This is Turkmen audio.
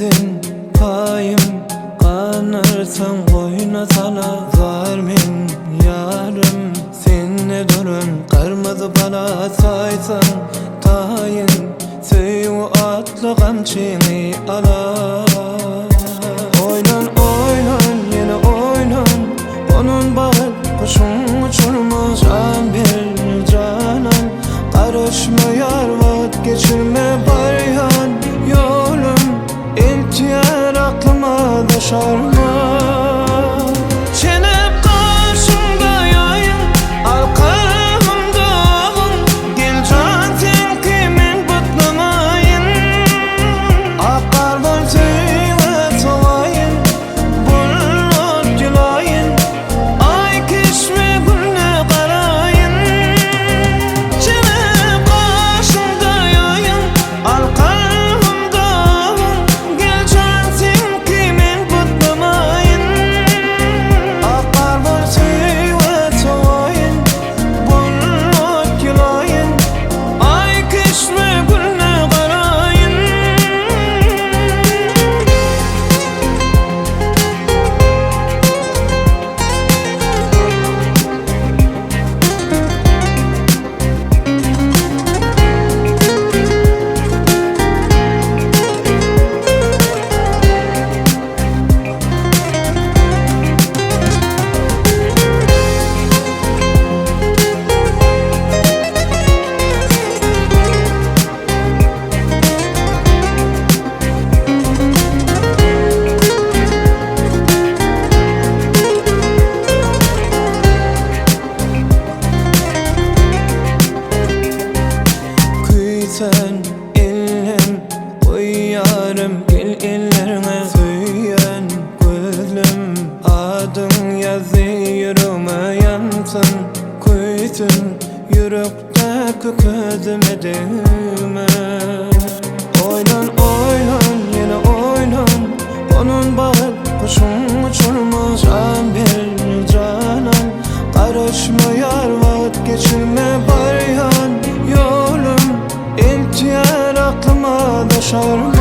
Berdiň paýym Ganarsaň goýna sala Zar men ýarym Sende duran gyrmyzy bala Saýsaň taýyn Söýgi atly gamçyňy ala. Oýlan oýlan ýene oýlan Gonan bagyt guşuň uçurma Jan ber janan Garaşma ýar wagt geçirme Barýan ýolum Eltýär aklyma daşarma. Çenep gaşymda ýaýyň Al kalbymda agyň Gel jan seňki men butlamaýyn Ak gardan söýgä sowaýyn Bulut ýylaýyn Aý keşbi gülle garaýyn Çenep gaşymda ýaýyň Al kalbymda agyň Gel jan seňki men butlamaýyn Ak gardan söýgä sowaýyn Bulut ýylaýyn Aý keşbi gülle garaýyn. Küýsän ellem goýýarym gel ellerňe Söýýän gözlem adyň ýazdy ýüregime Ýansyn köýsün ýürekdäki közüme degme. Oýlan oýlan ýene oýlan Gonan bagyt guşuň uçurma Jan ber janan Garaşma ýar wagt geçirme Barýan ýolum Eltýär aklyma daşarma.